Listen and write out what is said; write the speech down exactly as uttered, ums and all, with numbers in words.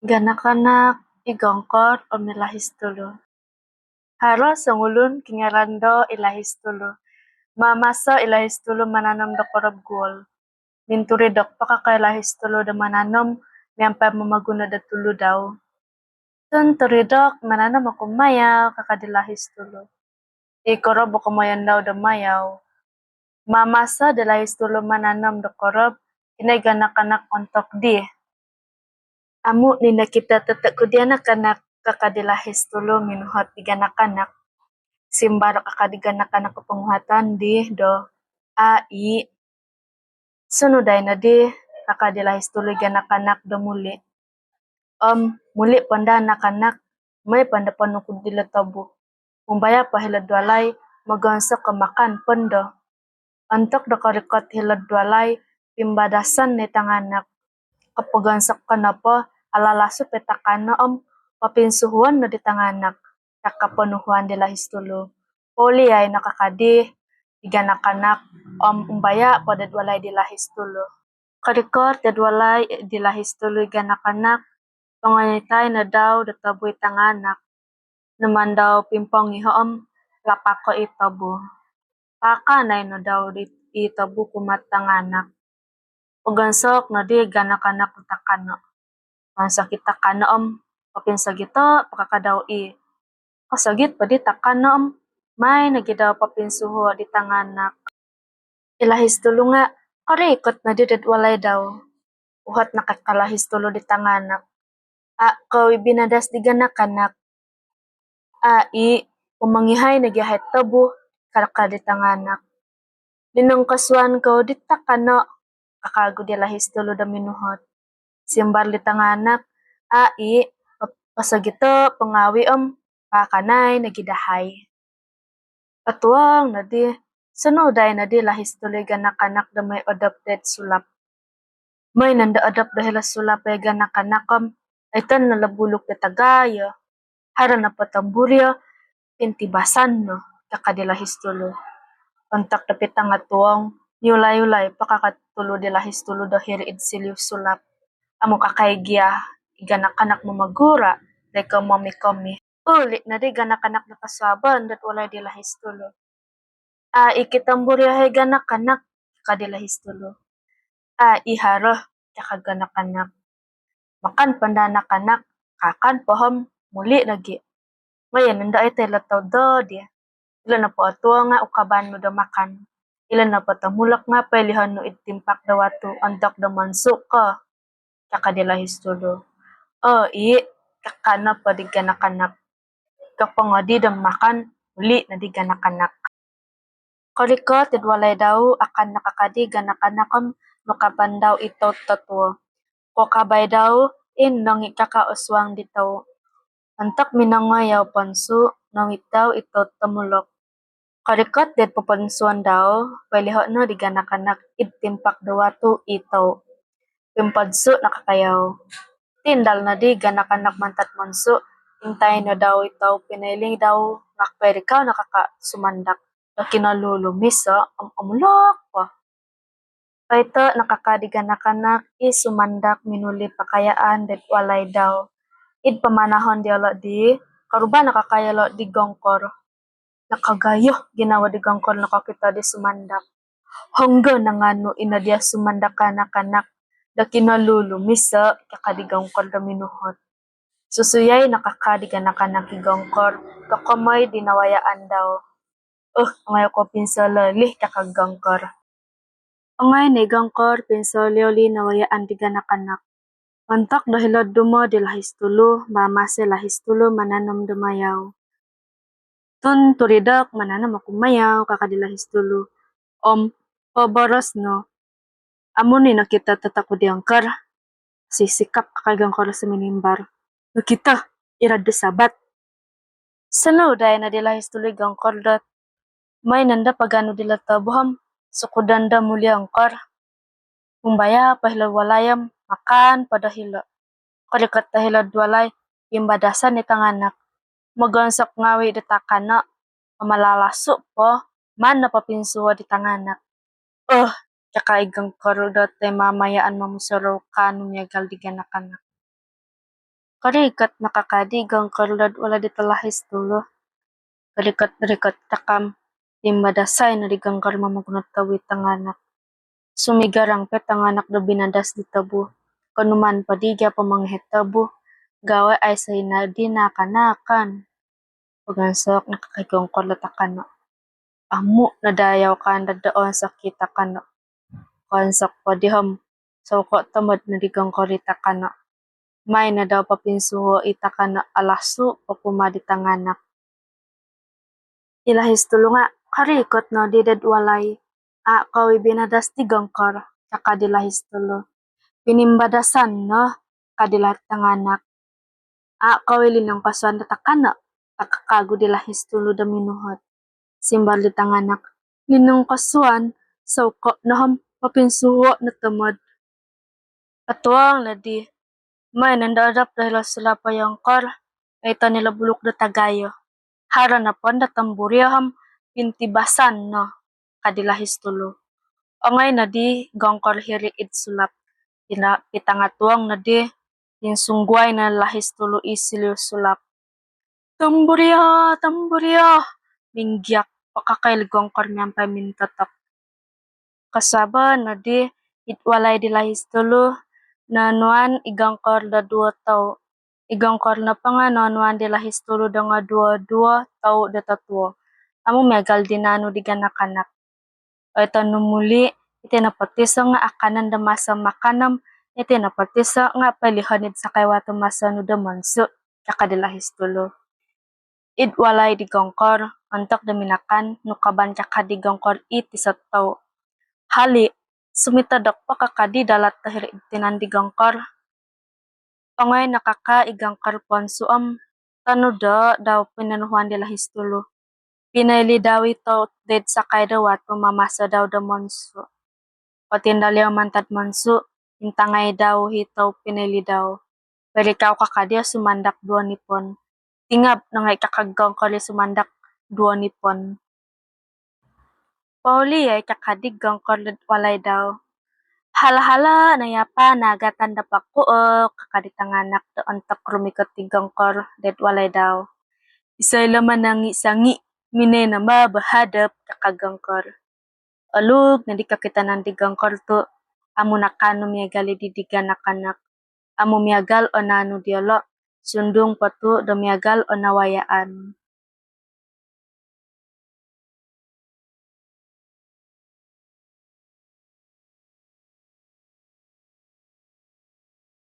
Ganak-anak, i Gongkor om i Lahis Tulu. Haro songulun kingaran do i Lahis Tulu. Maamaso i Lahis Tulu mananom do korob guol. Minturidok po kaka i Lahis Tulu do mananom miampai momoguno do tulu dau. Tun turidok, mananom oku mayau, kaka di Lahis Tulu. I korob o komoyon dau do mayau. Maamaso di Lahis Tulu mananom do korob, ino i ganak-anak ontok dii. Amu nokito totoku di anak-anak, kaka di Lahis Tulu minuhot di ganak-anak. Simbar kaka di ganak-anak koponguhatan dii do, ai. Sunudai nodi, kaka di Lahis Tulu i ganak-anak do muli. Om muli po ndo anak-anak, moi po ndo ponukud dilo tobu. Umbaya po hilo'd walai, mogonsok ko makan po ndo. Ontok do korikot hilo'd walai, pimbadasan no i tanganak. Kopogonsok ko nopo, alalasu po i takano om popinsuhuon no di tanganak, kaka ponuhuan di Lahis Tulu. Pouliai no kaka di ganak-anak om umbaya po dod walai di Lahis Tulu. Korikot dod walai di Lahis Tulu i ganak-anak, pongonitai no dau do tobu i tanganak. Numan dau pimpongiho om lapako i tobu. Paakanai no dau di i tobu kumaa'd tanganak. Pogonsok nodi ganak-anak do takano. Mansogit takano om popinsogito po kaka dau i. Kosogit po di takano om maai nogi dau popinsuhuo di tanganak. I Lahis Tulu nga korikot nodi dod walai dau. Uhot no kaka Lahis Tulu di tanganak. A, kou i binadas di ganak-anak. Ai, pomongihai nogi yahai tobu, kaka di tanganak. Ninongkosuan kou di takano, kaka gu di Lahis Tulu do minuhot. Simbar di tanganak, ai, po-, posogito po ngawi om paakanai nogi dahai. Otuong nodi, sunudai nodi Lahis Tulu i ganak-anak do moi odop dod sulap. Moi nondo odop do hilo sulap i ganak-anak om, oiton no lo buluk do tagayo. Haro nopo tomburio, pintibasan no, kaka di Lahis Tulu. Ontok do pitanga tuong, niulai-ulai po kaka tulu di Lahis Tulu do hiri id siliu sulap. Amu kaka i gia i ganak-anak momogura, doi komomi-komi. Uli nodi ganak-anak do kosuabon dod walai di Lahis Tulu. Ai, kitomburio hai ganak-anak, kaka di Lahis Tulu. Ai, haro, kaka ganak-anak. Makan po ndo anak-anak, kakan po om muli nogi. Ngoyon nondo oitai lo tau dodi. Ilo nopo otuong nga ukaban nu do makan. Ilo nopo tomulok nga poilihon nu id timpak do watu ontok do monsu ko, kaka di Lahis Tulu. Oi, kaka nopo di ganak-anak. Kopongodi do makan, uli nodi ganak-anak. Korikot dod walai dau, akan no kaka di ganak-anak om nukaban dau i tout totuo. Kukabai dau, inong i kaka osuang di tout. Ontok minongoi yau ponsu, nowit dau i tout tomulok. Korikot dod poponsuon dau, poiliho no di ganak-anak id timpak do watu i tout. Pimpodsu no kaka yau. Tindal nodi ganak-anak mantad monsu, intai no dau i tout pinoiling dau, nga poirikau no kaka sumandak do kinolulumis om omulok po. Oito no kaka di ganak-anak i sumandak minuli pakayaan dod walai dau. Id pamanahon diolo dii, koruba no kaka yolo di Gongkor. Nakagayo ginawo di Gongkor nokokito di sumandak. Honggo nanganu ino dia sumandak anak-anak do kinolulumis, kaka di Gongkor do minuhot. Susuyai no kaka di ganak-anak i Gongkor kokomoi di nawayaan dau. Uh, ongoi oku pinsololi, kaka Gongkor. Ongoi no i Gongkor pinsololi nawayaan di ganak-anak. Ontok do hilo'd dumo di Lahis Tulu, maamaso i Lahis Tulu mananom do mayau. Tun turidok, mananom oku mayau, kaka di Lahis Tulu. Om poboros no, amu nokito totoku di Gongkor. Sisikap kaka i Gongkor suminimbar. Nokito, irad do sabat. Sunudai nodi Lahis Tulu i Gongkor dot moi nondo paganu dilo tobu om sukudon do muli Gongkor. Umbaya po hilo'd walai om makan po do hilo. Korikot do hilo'd walai, pimbadasan i tanganak. Mogonsok ngawi do takano, om alalasu po, maan no popinsuhuo di tanganak. Uh, kaka i Gongkor dot toi mamayaan momusorou kaanu miagal di ganak-anak. Korikot no kaka di Gongkor dot walai di talahis tulu. Korikot-rikot takam, timbadasai no di Gongkor momoguno tobu i tanganak. Sumigarang po i tanganak do binadas di tobu. Konuman po di gia po mongihi tobu. Gawai aiso i nodi nakan-nakan. Pagansok no kaka i Gongkor do takano. Amu no daa yau kaandad do oonsok i takano. Koonsok po di om, souko tomod no di Gongkor i takano. Maai no dau popinsuhuo i takano alasu po kumaa di tanganak. I lahis tulu nga korikot no di dot walai. A' kou i binadas di Gongkor, kaka di lahis tulu. Pinimbadasan no, ka di tanganak. A' kou i linongkosuan do takano, kaka kagu di lahis tulu do minuhot. Simbar di tanganak, linongkosuan, souko no om popinsuhuo no tomod. Otuong nodi, maai no daa odop do hilo sulap o Gongkor, oiton ilo buluk do tagayo. Haro nopo do tomburio om pintibasan no, ka di lahis tulu. Ongoi nodi Gongkor hiri id sulap. Pina-, pitanga tuong nodi, insungguai no lahis tulu i siliu sulap. Tomburio, tomburio, minggiak po kaka i Gongkor miampai mintotok. Kosuabon nodi, id walai di lahis tulu, noonuan i Gongkor do duo tou. I Gongkor nopo nga noonuan di lahis tulu do nga duo-duo tou do totuo. Amu miagal di naanu di ganakanak. Oiton nu muli, iti nopo tiso nga akanon do maso makan om, iti nopo tiso nga poilihon id sakai watu maso nu do monsu, kaka di lahis tulu. Id walai di Gongkor, ontok do minakan, nukaban kaka di Gongkor i tiso tou. Hali, sumitodok po kaka di dalat do hiri id tinan di Gongkor. Ongoi no kaka i Gongkor ponsu om, tonudo dau pinonuhuan di lahis tulu. Pinoili dau i tou doid sakai do watu mamaso dau do monsu. Otindaliau mantad monsu, intangai dau i tou pinoili dau. Poirikau kaka di sumandak duo nipon. Tingab no ngai kaka Gongkor i sumandak duo nipon. Pouli yai kaka di Gongkor dot walai dau. Hala-hala no yapa naagatan do pakuuk, kaka di tanganak do ontok rumikot i Gongkor dot walai dau. Isai lo manangi-sangi, minoi no mabahadap, kaka Gongkor. Oluug nodi kokitanan di Gongkor tu, amu nakaanu miagal i di ganakanak. Amu miagal o naanu diolo, sundung po tu do miagal o nawayaan.